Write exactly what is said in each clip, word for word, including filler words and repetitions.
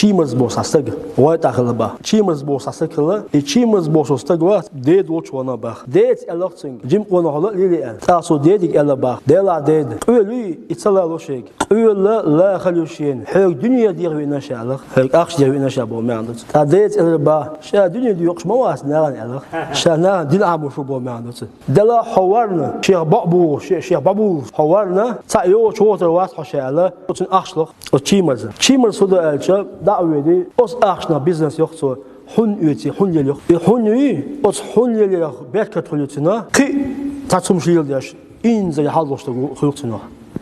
Чиймаза боху цхьа стаг гӀой тӀехь хилла бах. Чиймаза боху цхьа стаг хилла, и Чиймаза боху стаг вац, деда волчу вахана бах. Деца аьлла цуьнга, жима къонах хьо ла лелий аьлла. ТӀаккха цо дедига аьлла бах: «Делахь, деда, къоьлуй, и ца лало шега. Къоьлла лахалуш шена, хьоьга дуьне деха веана ша», — аьлла. «Хьоьга ахча деха веана ша», — боху маьӀна ду цуьнан. ТӀаккха деца элира бах: «Ша дуьне доькъуш ма вац нахана, — аьлла. — Ша нахана дин Ӏамош ву», — боху маьӀна ду цуьнан. «Делахь хьо варна, шех бакъ бухуш, шех бакъ бухуш хьо варна, цхьаъ йогӀучу вогӀур вац хьо ша», — аьлла, оцуьнан ахча ло. Оцу Чиймаза. Чиймаза хӀун до аьлча, дӀа а воьдий, оцу ахчанах бизнес йо цо, хьун оьций, хьун лелайо. И хьун юй, оцу хьун леларах беркат хуьлу цуьнан, кхин а цхьа цхьа хӀумнаш леладеш, инзаре хьал долуш стаг хуьлу цуьнан.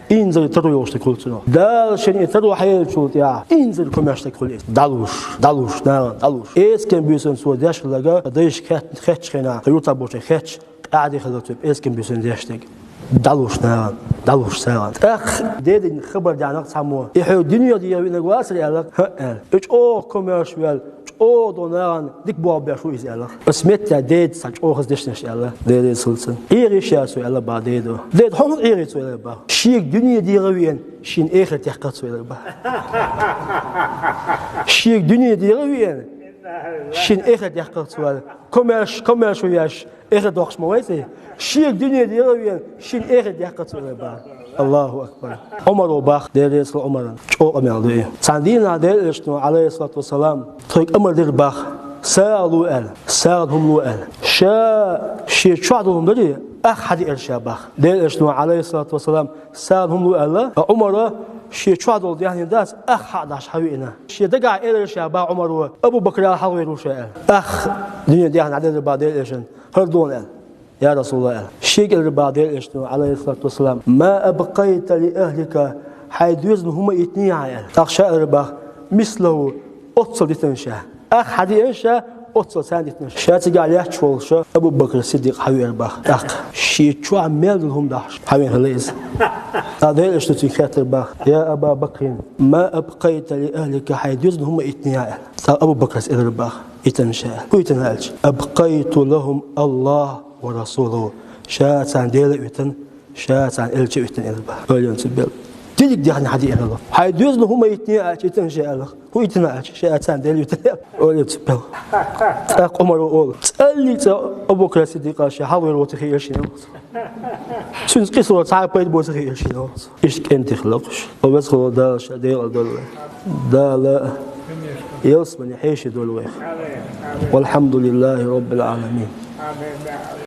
Инзаре таро йолуш стаг хуьлу цуьнан. Дала шен и таро хьаеллачул тӀаьхьа, инзаре комаьрша стаг хуьлу иза. ДӀалуш, дӀалуш, нахана дӀалуш. Эскан буьйсанна цо деш хиларга, дайша кхет-, хеттачу хенахь, юьртахь болчарна хетташ, къаьхьа хилла цо эскан буьйсанна деш стаг. ДӀалуш нахана, дӀалуш нахана. ТӀаккха дедина хабар даьхьнарг цхьаммо: «И хьоьга дуьне деха веанарг вац-кх», — аьлла. «ХӀаъ», — аьлла. «И чӀогӀа комаьрша ваьлла, чӀогӀа долу нахана дика болх беш ву иза», — аьлла. Оцу меттехь деда цхьа чӀогӀа хаза дешнаш аьлла дедина цуьнга. «Ӏеха йиш яц», — аьлла бах дедо. «Деда, хьо хӀунда Ӏехий цо?» — аьлла бах. «Шега дуьне деха веана, шена эхарт яккхалц», — аьлла бах. «Шега дуьне деха веана, шена эхарт яккхалц», — аьлла. Комаьрша, комаьрша веш, эхарт доккхуш ма вай цӀе. «Шега дуьне деха веана, шена эхарт яккхалц», — аьлла бах. Аллаху акбар. Ӏумаро бах, Дела реза хуьлда Ӏумарна, чӀогӀа къамел ду и. Цхьана дийнахь Делан Элчано, Ӏалайхиссалату вассалам, тхоьга амар дира бах, сагӀа ло аьлла, сагӀина хӀума ло аьлла. Ша шен чохь долу хӀума дарий, ах хьадиира ша бах. Делан Элчано, Ӏалайхиссалату вассалам, сагӀина хӀума ло аьлла, ткъа Ӏумара шен чохь долу даьхни дац, ах хьадеш хьавеана. Шен дагахь элира ша бах Ӏумаро, Абу-Бакрал хьалхавер ву ша аьлла. Ах дуьне даьхни дӀаделира бах Делан Элчанна, хӀара дона аьлла. «Я РасулаллахӀ», — аьлла. Шега элира бах Делан Элчано, Ӏалайхиссалату вассалам: «Ма абкъайта ли ахлика, хьайн доьзална хӀума иттиний хьан?» — аьлла. ТӀаккха ша элира бах: «Мислаху, оццул дитина ша». Ах хьадиира ша, оццул царна дитина ша. Ша цигахь лаьтташ волуш Абу-Бакр Сиддикъ хьавеара бах. ТӀаккха шен чохь мел долу хӀума дахьаш хьавеана хилла иза. ТӀаккха Делан Элчано цуьнга хаьттира бах: «Я Аба Бакрин, ма абкъайта ли ахлика, хьайн доьзална хӀума иттиний хьан?» — аьлла. ТӀаккха Абу-Бакрас элира бах: «Иттина ша», — аьлла. ХӀун иттина аьлча: «Абкъайту лахум Аллах ва расулаху». Ша царна Дела а иттина, ша царна Элча а иттина элира бах. Ойла е цу белла. Дерриг даьхни хьадиира хилла. «Хьайн доьзална хӀума иттиний хьан?» — аьлча, «Иттина ша», — аьлла. «ХӀун иттина?» — аьлча, «Ша царна Дела а иттина», — аьлла. Ойла е цу белла. ТӀаккха Ӏумара олу: «ЦӀаллиг цӀа Абу-Бакр Сиддикъа ша хьалхавер ву ца хиира шена», — аьлла. «Цуьнца къийсалур цхьа а пайда бу ца хиира шена», — аьлла. Иштта кӀентий хила кхуьш. О, веза хилла Дала ша декъала дойла вай. Дала ялсамане хьеший дойла вайх. ВалхьамдулиллахӀи Роббил Ӏаламин.